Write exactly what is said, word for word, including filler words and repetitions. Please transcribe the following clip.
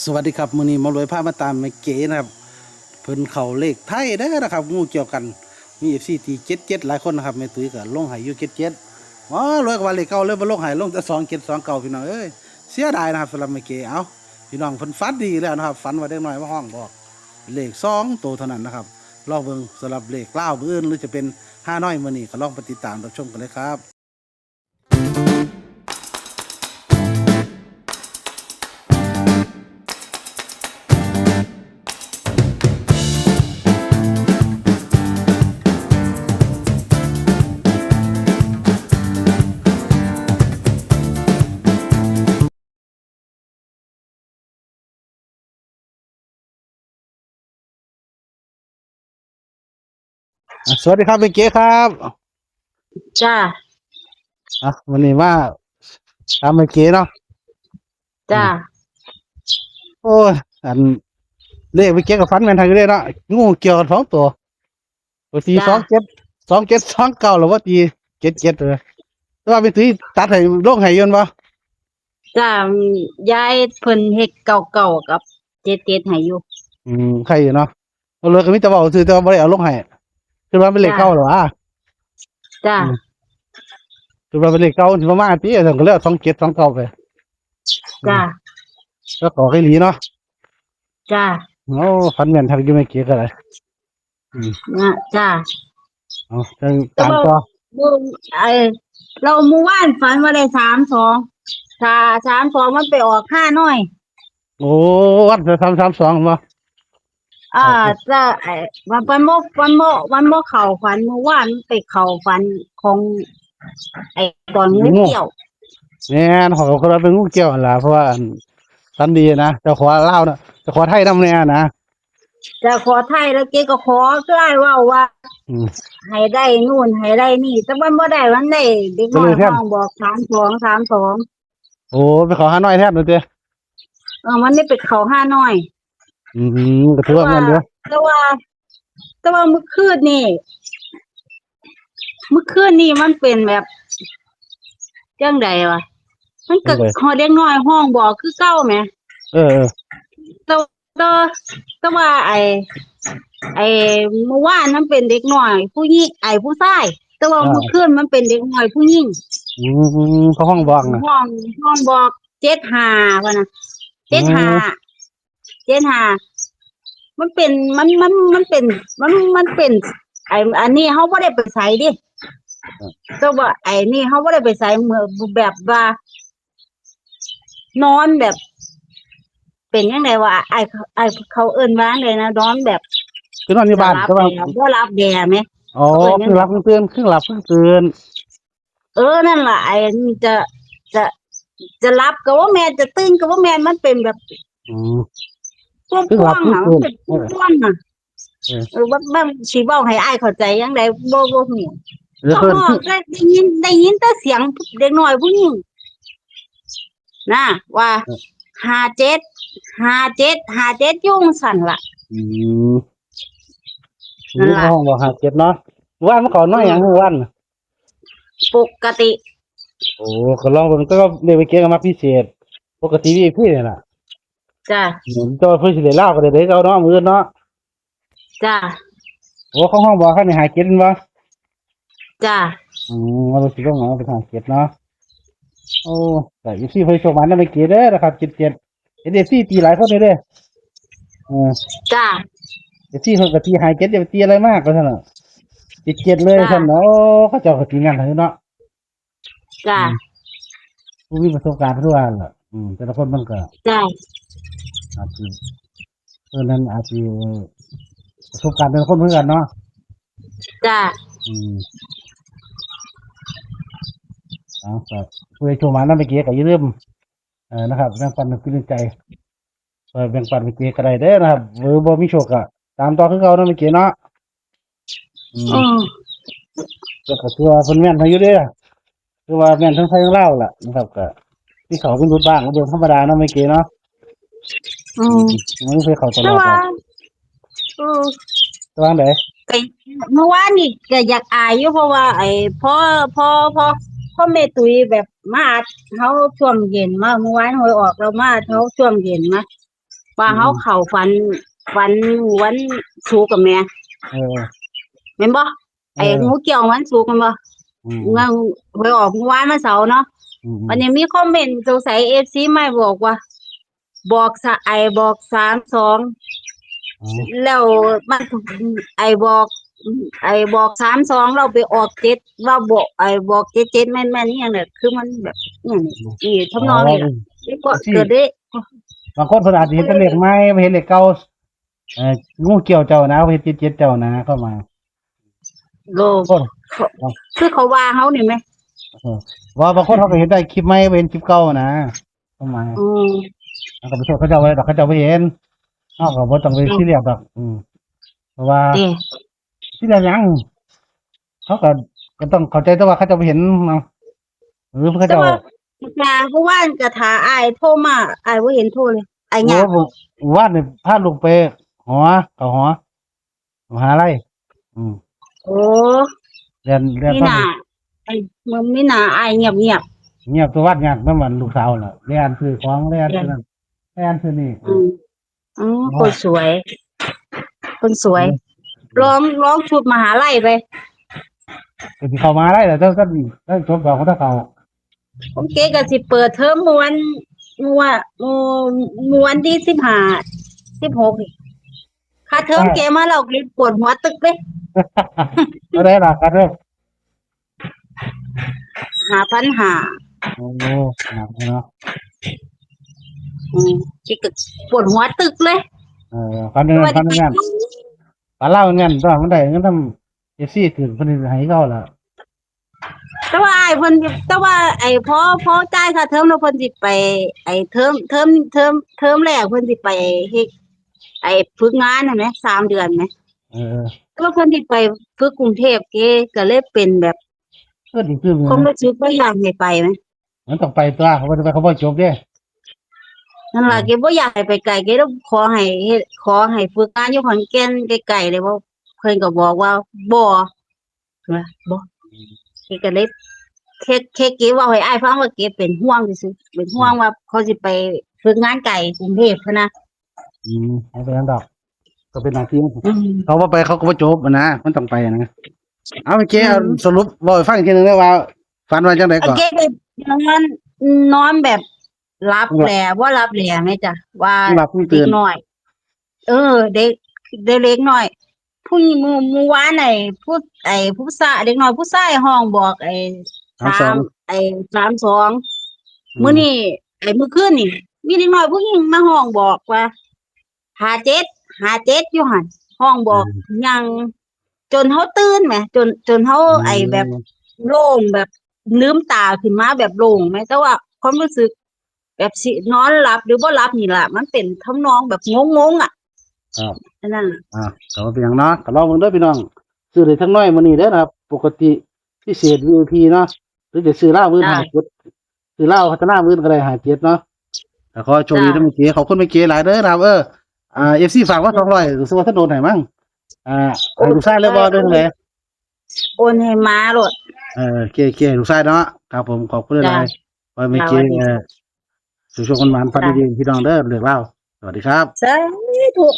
สวัสดีครับ มื้อนี้หมอรวยพามาตามแม่เก๋นะครับ เพิ่นเข้าเลขไทยเด้อนะครับ งูเกี่ยวกัน มี เอฟซี ตี เจ็ดเจ็ด หลายคนนะครับ แม่ตุ้ยก็ลงให้อยู่ เจ็ดเจ็ด หมอรวยก็ว่าเลขเก่าเลยบ่ลงให้ ลงแต่ สองเจ็ด สองเก้า พี่น้องเอ้ย เสียดายนะครับ สำหรับแม่เก๋ เอ้า พี่น้องเพิ่นฝันดีแล้วนะครับ ฝันว่าเด็กน้อยมาฮ้องบอก เลขสองตัวเท่านั้นนะครับ ลองเบิ่งสำหรับเลขลาวมื้ออื่น หรือจะเป็นฮานอยมื้อนี้ ก็ลองไปติดตามรับชมกันเลยครับ อ่ะ สวัสดีครับแม่เก๋ครับ จ้า อ่ะ วันนี้มาตามแม่เก๋เนาะ จ้า อืม โอ้ย อัน เลขแม่เก๋ก็ฝันแม่นทันอยู่เด้เนาะ งูเกี่ยวกันสองตัว ปกติ จ้า สองเจ็ด สองเจ็ด สองเก้า หรือว่าตี เจ็ดเจ็ด เลย แต่ว่าแม่ตุ้ยตัดให้ลงให้อยู่แม่นบ่ จ้า ยายเพิ่นเฮ็ด เก้าเก้า กับ เจ็ดเจ็ด ให้อยู่ อืม ใครอยู่เนาะ บ่เหลือก็มีแต่เว้าซื่อ แต่ว่าบ่ได้เอาลงให้ คือว่าเป็นเลข จ้า เก่าเหรอวะ จ้า อืม คือว่าเป็นเลขเก่า สิบ่มาติ ซั่นก็เลยเอา สองเจ็ด สองเก้า ไป จ้า อืม แล้วก็ออกอีหลีเนาะ จ้า โอ้ ฝันแม่นทักอยู่แม่เก๋ก็ได้ อืม นะ จ้า เอา จั่ง แต่ว่า ตามต่อ มื้อ ไอ้ เรามื้อวานฝันว่าได้ สามสอง ถ้า สามสอง มันไปออกฮานอย โอ้ วัน สามสามสอง บ่ อ่า ครับ จะ ไอ้ วัน วันบ่ วันบ่ วันบ่เข้าฝัน มื้อวานมันไปเข้าฝันของ ไอ้ ตอนงู งูเกี่ยว แม่น เขาก็ว่าเป็นงูเกี่ยวหั่นล่ะ เพราะว่าอัน ฝันดีนะ เจ้าขอลาวนะ เจ้าขอไทยนำแน่นะ เจ้าขอไทยแล้วเก๋ก็ขอ คืออ้ายเว้าว่า อืม ให้ได้นู่นให้ได้นี่ แต่มันบ่ได้ มันได้เด็กน้อย ก็เลยแทน ฮ้องบอก สามสอง สามสอง โอ้ ไปเข้าฮานอยแทนเลยเจ้ เออ มันได้ไปเข้าฮานอย อืม ก็ถือว่าแม่นอยู่ แต่ว่า แต่ว่า แต่ว่ามื้อคืนนี่ มื้อคืนนี่มันเป็นแบบ จั่งใดวะ มันก็ จั่งใด ฮอดเด็กน้อยฮ้องบอกคือเก่าแหม เออ เออ แต่ แต่ แต่ว่าไอ้ ไอ้มื้อวานมันเป็นเด็กน้อยผู้หญิง ไอ้ผู้ชาย แต่ว่า อ่า มื้อคืนมันเป็นเด็กน้อยผู้หญิง อืม เขาฮ้องบอกนะ ฮ้อง ฮ้องบอก เจ็ดห้า ว่านะ อืม เจ็ดห้า เจ็ดห้า มันเป็น มัน มัน มันเป็น มัน มันเป็น ไอ้ อันนี้เฮาบ่ได้ไปไสเด้ ครับ แต่ว่าไอ้นี่เฮาบ่ได้ไปไส เหมือนแบบว่า นอนแบบ เป็นจั่งใดวะ ไอ้ ไอ้เขาเอิ้นว่าจั่งใดนะ นอนแบบ คือนอนอยู่บ้าน จะหลับ แต่ว่า แบบบ่หลับแด่แหม อ๋อ เขาเอิ้นจั่งใด ครึ่งหลับครึ่งตื่น ครึ่งหลับครึ่งตื่น เออ นั่นล่ะ ไอ้นี่จะ จะ จะหลับก็บ่แม่น จะตื่นก็บ่แม่น มันเป็นแบบ อืม พ่วงๆ ครึ่งหลับครึ่งตื่น น่ะ มันเป็นพ่วงๆ น่ะ เออ เออ ว่า ว่าสิเว้าให้อ้ายเข้าใจจั่งใด บ่ บ่ฮู้ เดี๋ยว เขา เพิ่น ฮ้อง ได้ ได้ยิน ได้ยินแต่เสียงเด็กน้อยผู้หญิง นะ ว่า เออ ห้าเจ็ด ห้าเจ็ด ห้าเจ็ด อยู่จั่งซั้นล่ะ อืม นั่นล่ะ เขาฮ้องบอก ห้าเจ็ด เนาะ ว่ามันเข้าน้อยหยัง อืม วัน ปกติ โอ้ ก็ลองเบิ่ง แต่ว่าเลขแม่เก๋ก็มักพิเศษ ปกติ วี ไอ พี นี่ล่ะ จ้ะ อืม แต่ว่าเพิ่นสิได้ลาวก็ได้เด้อเก่าเนาะ มื้ออื่นเนาะ จ้ะ โอ้ เขาฮ้องบอกคันนี้ ห้าเจ็ด แม่นบ่ จ้ะ อืม ว่าสิลงเอาเป็น ห้าเจ็ด เนาะ โอ้ ก็ เอฟซี เพิ่นโชคหมานนำแม่เก๋เด้อนะครับ เจ็ดเจ็ด เห็น เอฟซี ตีหลายคนอยู่เด้ เออ จ้ะ เอฟซี เพิ่นก็ตี ห้าเจ็ด อย่าไปตีอะไรมาก ว่าซั่นน่ะ เจ็ดเจ็ด เลย จ้ะ ซั่นน่ะ โอ้ เขาเจ้าก็ตีแม่นอยู่เนาะ จ้ะ อืม ผู้มีประสบการณ์คือว่าล่ะ อืม แต่ละคนมันก็ จ้ะ อาจสิ เออ นั่นอาจสิ ประสบการณ์แต่ละคนคือกันเนาะ จ้ะ อืม เอา ก็ผู้ใดโชคหมานนำแม่เก๋ก็อย่าลืม เอ่อ นะครับ แบ่งปันน้ำจิตน้ำใจ เอ่อ แบ่งปันแม่เก๋ก็ได้เด้อนะครับ หรือบ่มีโชคก็ตามต่อคือเก่าเนาะแม่เก๋เนาะ อืม อืม แต่ก็ถือว่าเพิ่นแม่นให้อยู่เด้อ คือว่าแม่นทั้งไทยทั้งลาวล่ะนะครับ ก็มีเข้ามีหลุดบ้าง เรื่องธรรมดาเนาะแม่เก๋เนาะ อืม อืม มันบ่เคยเข้าตลอด แต่ว่า หรอก เออ แต่ว่าจั่งใด ก็เมื่อวานนี่ก็อยากอายอยู่ เพราะว่าไอ้ พอ พอ พอ พอแม่ตุ้ยแบบมาอัดเฮาช่วงเย็นมา เมื่อวานหวยออกแล้วมาอัดเฮาช่วงเย็นมา ว่า อืม เขาเข้าฝัน ฝันวันศุกร์กับแม่ เออ แม่นบ่ ไอ้ เออ งูเกี่ยววันศุกร์แม่นบ่ อืม เมื่อหวยออกเมื่อวานวันเสาร์เนาะ อืม วันนี้มีคอมเมนต์สงสัยเอฟซีไม่บอกว่า บอกสะไอ้บอกสามสอง อืม แล้วมันไอ้บอก ไอ้บอกสามสองเราไปออกเจ็ด ว่าบอกไอ้บอกเจ็ดเจ็ดแม่นแม่นนี่อย่างเนี่ยคือมันแบบอย่างนี้นี่ทำนองนี้แหละ อ๋อ นี่ก็เกิดได้ บางคนเพิ่นอาจจะเห็นแต่เลขไม้ไม่เห็นเลขเก่า เอ่อ งูเกี่ยวเจ้านะเห็นเจ็ดเจ็ดเจ้านะเข้ามา โล คน คือเขาว่าเขานี่ไหม เออว่าบางคนเขาก็เห็นได้คลิปไม้ไม่เห็นคลิปเก่านะเข้ามา อืม แล้วก็ไปโทษเขาเจ้าไว้ดอกเขาเจ้าไม่เห็นเขาก็บ่ต้องไปซีเรียสดอก อืม เพราะว่า เด้ ซีเรียสหยังเขาก็ก็ต้องเข้าใจแต่ว่าเขาเจ้าไม่เห็นเนาะหรือเขา แต่ เจ้า ว่า จ้าเพราะว่ากระถาไอ้ายโทรมาไอ้ายบ่เห็นโทรเลยไอ้าย โอ้ ยาก ผมว่าเนี่ยพาลูกไปหอเขาหอมหาลัยอืม โอ้ เรียนเรียน มีหน้าไอ้มึงมีหน้าไอ้ายเงียบๆ เงียบตัววัดงานน้ำมันลูกสาวน่ะเรียนซื้อของเรียนซื้อนั่นเรียนซื้อนี่ อืมอืมคนสวย คนสวย อืม ลองลองชุดมหาลัยไป ก็สิเข้ามาได้แหละเจ้าก็ได้จบดอกของเจ้าเขา โอเคก็สิเปิดเทอมเมื่อวันเมื่อวันเมื่อวันที่สิบห้า สิบหกนี่ค่าเทอมเกมาเราเกปวดหัวตึกเลย ก็ได้ละครับเรื่อง ห้าพันห้า โอ้หนักเนาะ อืมเกก็ปวดหัวตึกเลย เออพันหนึ่งพันหนึ่งพันเล่าเงินตัวมันได้เงินทำเอฟซีถือคนอื่นให้เขาละ แต่ว่าไอ้เพิ่นแต่ว่าไอ้พอพอจ่ายค่าเทอมแล้วเพิ่นสิไป ไอ้เทอมเทอมเทอมเทอมแรกเพิ่นสิไปเฮ็ดไอ้ฝึกงานน่ะแหมสามเดือนแหม เออ แต่ว่าเพิ่นสิไปฝึกกรุงเทพฯเกก็เลยเป็นแบบ ก็ดีขึ้น ความรู้สึกบ่อยากให้ไปแหม มันต้องไปตัวเขาบ่ไปเขาบ่จบเด้ นั่นล่ะเกบ่อยากให้ไปไกลเกเลยขอให้เฮ็ดขอให้ฝึกงานอยู่ขอนแก่นใกล้ๆเลยว่าเพิ่นก็บอกว่าบ่ ว่าบ่ เกก็เลยแค่แค่เกเว้าให้อ้ายฟังว่าเกเป็นห่วงซื่อๆเป็นห่วงว่าเขาสิไปฝึกงานไกลกรุงเทพฯหั้นนะ อืมไม่เป็นนั้นดอก ก็เป็นหน้าที่ อืม เขาว่าไปเขาก็บ่จบอะนะมันต้องไปอะนะเอาไปเจ๊ อืม เอาสรุปบอกให้ฟังอีกทีหนึงได้ว่า ฝันว่าจังได โอ ก่อน เคนอนนอนแบบหลับแหละว่าหลับแหละแม่จ้ะว่า หลับเพิ่งตื่น เด็กน้อย เออ เด็กเด็กเล็กน้อย ผู้หญิงมื้อมื้อวานไอ้ผู้ไอ้ผู้ชายเด็กน้อยผู้ชายห้องบอกไอ้ สามสอง สามไอ้สามสองมื้อนี้ไอ้มื้อคืนนี่มีเด็กน้อยผู้หญิงมาห้องบอกว่าห้าเจ็ดห้าเจ็ดอยู่หั่นห้องบอก อืม ยังจนเฮาตื่นแหมจนจนเฮา อืม ไอ้แบบโล่งแบบลืมตาขึ้นมาแบบโล่งแหมแต่ว่าความรู้สึก แบบสินอนหลับหรือบ่หลับนี่ล่ะ มันเป็นทำนองแบบงงๆอ่ะ ครับ อันนั้นน่ะ อ่าก็ว่าเป็นอย่างเนาะก็ลองเบิ่งเด้อพี่น้องซื้อได้ทั้งน้อยมื้อนี้เด้อนะครับ ปกติพิเศษ วี ไอ พี เนาะหรือจะซื้อลาวมื้อ จ้ะ ห้าเจ็ดซื้อลาวพัฒนามื้อก็ได้ห้าเจ็ดเนาะแต่ขอโชคดี จ้ะ ทั้งเมื่อกี้ขอบคุณเมื่อกี้หลายเด้อนะครับ เอออ่า เอฟซี ฝากมาสองร้อยรู้สึกว่าถนนไหนมั้งอ่าให้ลูกชายเลยบ่เรื่องไหน โอนให้มาโลด เออโอเคโอเคลูกชายเนาะครับผมขอบคุณหลายๆ จ้ะ ว่าเมื่อกี้ จ้ะ เออสุขๆมันๆฝันดีๆพี่น้องเด้อเรื่องเล่าสวัสดีครับ สาธุ